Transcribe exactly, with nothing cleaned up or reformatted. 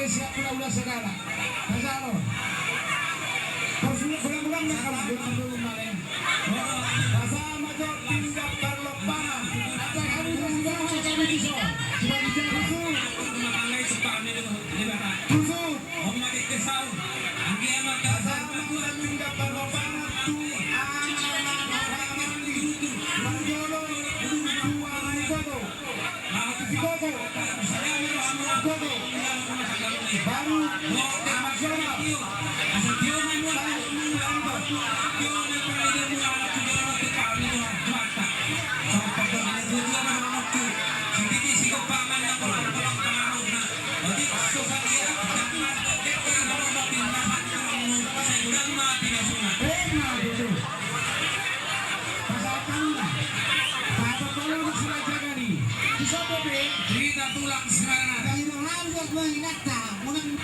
Siap hulahula sagala. Pasahat on. Terus mudah-mudahan nggak kamu, mudah-mudahan nggak kamu. Pasahat ma jo pinggan parlompangan. Ada kamu, sudah bisa. Sudah bisa. Khusus. Khusus. Pasahat ma jo pinggan parlompangan tu anak-anak. Parjolo, tu anak-anak. Gogo. Gogo. Baru. Amat Jona. Emma, betul. Pasahat ma. Pasahat ma. Di sopo pe? Cerita tulang Semarang. Dari Rohan buat mengingat tak, menang.